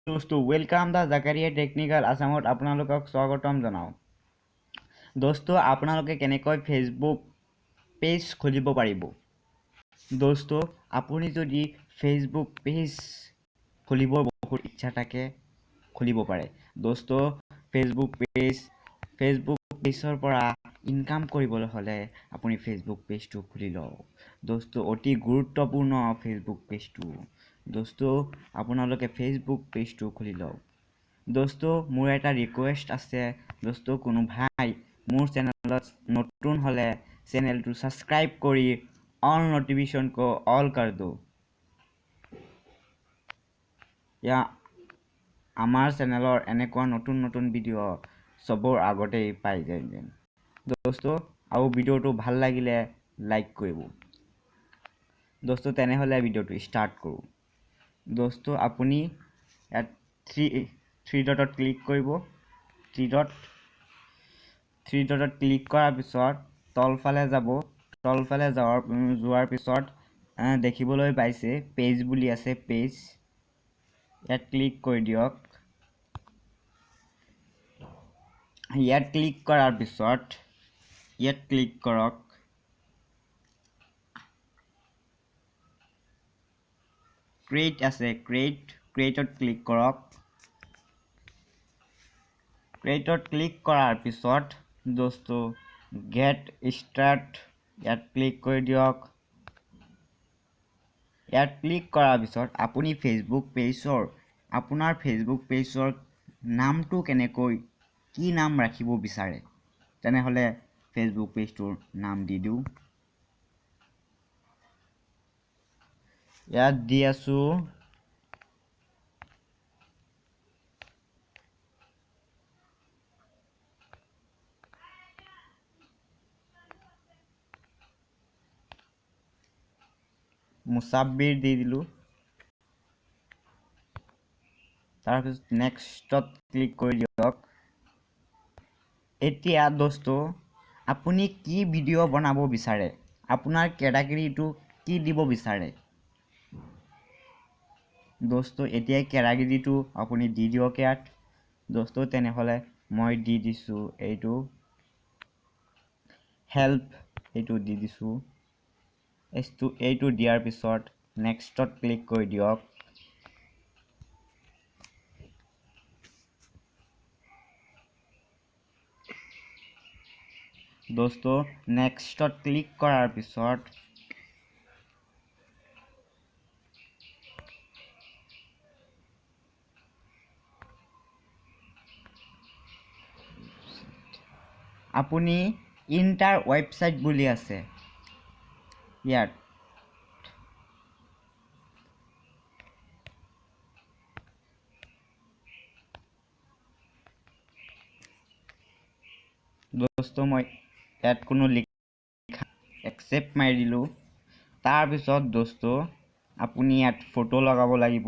দোস্ত, welcome the Zakaria technical আছামত আপোনালোকক স্বাগতম জনাওঁ। দোস্ত, আপোনালোকে কেনেকৈ ফেচবুক পেজ খুলিব পাৰিব? দোস্ত, আপুনি যদি ফেচবুক পেজ খুলিবৰ বহুত ইচ্ছা থাকে, খুলিব পাৰে। দোস্ত, ফেচবুক পেজৰ পৰা ইনকাম কৰিবলৈ হ'লে আপুনি ফেচবুক পেজটো খুলি লওক। দোস্ত, অতি গুৰুত্বপূৰ্ণ ফেচবুক পেজটো। দোস্ত, আপোনালোকে ফেচবুক পেজটো খুলি লওক। দোস্ত, মোৰ এটা ৰিকুৱেষ্ট আছে। দোস্ত, কোনো ভাই মোৰ চেনেলত নতুন হ'লে চেনেলটো ছাবস্ক্ৰাইব কৰি অল নটিফিকেশ্যন কো অল কৰ দো। ইয়া আমাৰ চেনেলৰ এনেকুৱা নতুন নতুন ভিডিঅ' চবৰ আগতেই পাই যায় যেন। দোস্ত, আৰু ভিডিঅ'টো ভাল লাগিলে লাইক কৰিব। দোস্ত, তেনেহ'লে ভিডিঅ'টো ষ্টাৰ্ট কৰোঁ। দোস্ত, আপুনি ইয়াত থ্ৰী ডটত ক্লিক কৰিব। থ্ৰী ডটত ক্লিক কৰাৰ পিছত তলফালে যাব। তলফালে যোৱাৰ পিছত দেখিবলৈ পাইছে পেজ বুলি আছে, পেজ। ইয়াত ক্লিক কৰি দিয়ক। ইয়াত ক্লিক কৰাৰ পিছত ইয়াত ক্লিক কৰক। ক্ৰিয়েট আছে, ক্ৰিয়েটত ক্লিক কৰক। ক্ৰিয়েটত ক্লিক কৰাৰ পিছত দোস্ত গেট ষ্টাৰ্ট ইয়াত ক্লিক কৰি দিয়ক। ইয়াত ক্লিক কৰাৰ পিছত আপুনি আপোনাৰ ফেচবুক পেজৰ নামটো কেনেকৈ, কি নাম ৰাখিব বিচাৰে, তেনেহ'লে ফেচবুক পেজটোৰ নাম দি দিওঁ। ইয়াত দি আছোঁ মুছাব্বিৰ দি দিলোঁ। তাৰপিছত নেক্সটত ক্লিক কৰি দিয়ক। এতিয়া দোস্ত, আপুনি কি ভিডিঅ' বনাব বিচাৰে, আপোনাৰ কেটাগৰীটো কি দিব বিচাৰে, দোস্ত এতিয়া কেটাগৰীটো আপুনি দি দিয়ক ইয়াত। দোস্ত, তেনেহ'লে মই দি দিছোঁ এইটো হেল্প, এইটো দি দিছোঁ। এইটো দিয়াৰ পিছত নেক্সটত ক্লিক কৰি দিয়ক। দোস্ত, নেক্সটত ক্লিক কৰাৰ পিছত আপুনি ইণ্টাৰ ৱেবছাইট বুলি আছে ইয়াত। দোস্ত, মই ইয়াত কোনো লিখা একচেপ্ট মাৰি দিলোঁ। তাৰপিছত দোস্ত, আপুনি ইয়াত ফটো লগাব লাগিব।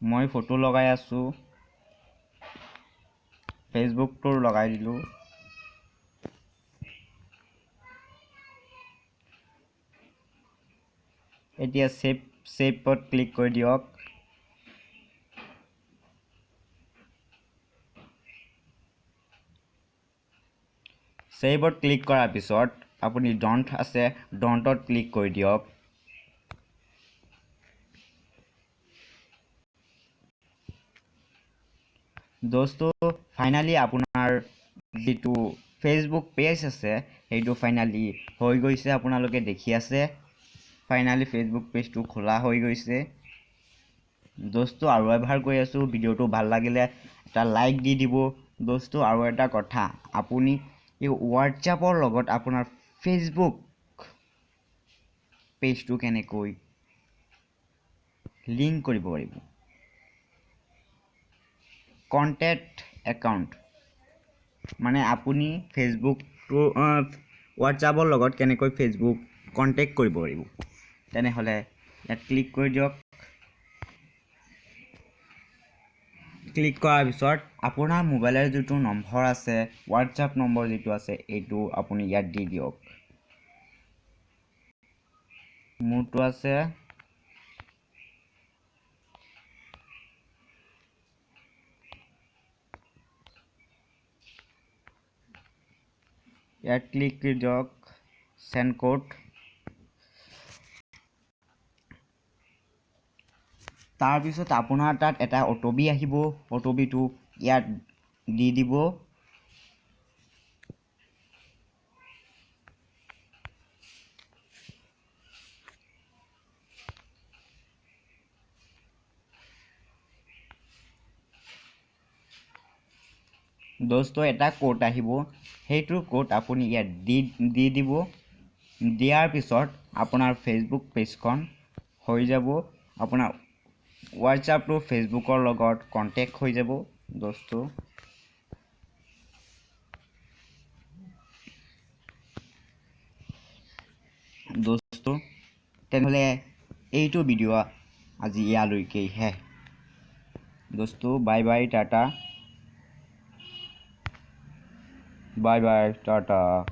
মই ফটো লগাই আছোঁ, ফেচবুকটোৰ লগাই দিলোঁ। এতিয়া ছেভত ক্লিক কৰি দিয়ক। ছেভত ক্লিক কৰাৰ পিছত আপুনি don't আছে, ডণ্টত ক্লিক কৰি দিয়ক। দোস্ত, ফাইনেলি আপোনাৰ যিটো ফেচবুক পেজ আছে সেইটো ফাইনেলি হৈ গৈছে। আপোনালোকে দেখি আছে ফাইনেলি ফেচবুক পেজটো খোলা হৈ গৈছে। দোস্ত, আৰু এবাৰ কৈ আছোঁ, ভিডিঅ'টো ভাল লাগিলে এটা লাইক দি দিব। দোস্ত, আৰু এটা কথা, আপুনি এই হোৱাটছআপৰ লগত আপোনাৰ ফেচবুক পেজটো কেনেকৈ লিংক কৰিব পাৰিব, কণ্টেক্ট একাউণ্ট মানে আপুনি হোৱাটছআপৰ লগত কেনেকৈ ফেচবুক কণ্টেক্ট কৰিব পাৰিব, তেনেহ'লে ইয়াত ক্লিক কৰি দিয়ক। ক্লিক কৰাৰ পিছত আপোনাৰ মোবাইলৰ যিটো নম্বৰ আছে, হোৱাটছআপ নম্বৰ যিটো আছে, এইটো আপুনি ইয়াত দি দিয়ক। মোৰটো আছে। ইয়াত ক্লিক কৰি দিয়ক চেণ্ড কোড। তাৰপিছত আপোনাৰ তাত এটা অ' টি পি আহিব, অ' টি পিটো ইয়াত দি দিব। দোস্ত, এটা কোড আহিব, সেইটো কোড আপুনি ইয়াত দি দি দিব। দিয়াৰ পিছত আপোনাৰ ফেচবুক পেজখন হৈ যাব, আপোনাৰ হোৱাটছআপটো ফেচবুকৰ লগত কণ্টেক্ট হৈ যাব। দোস্ত, তেনেহ'লে এইটো ভিডিঅ' আজি ইয়ালৈকে শেষ। দোস্ত, bye bye, tata, bye bye, tata.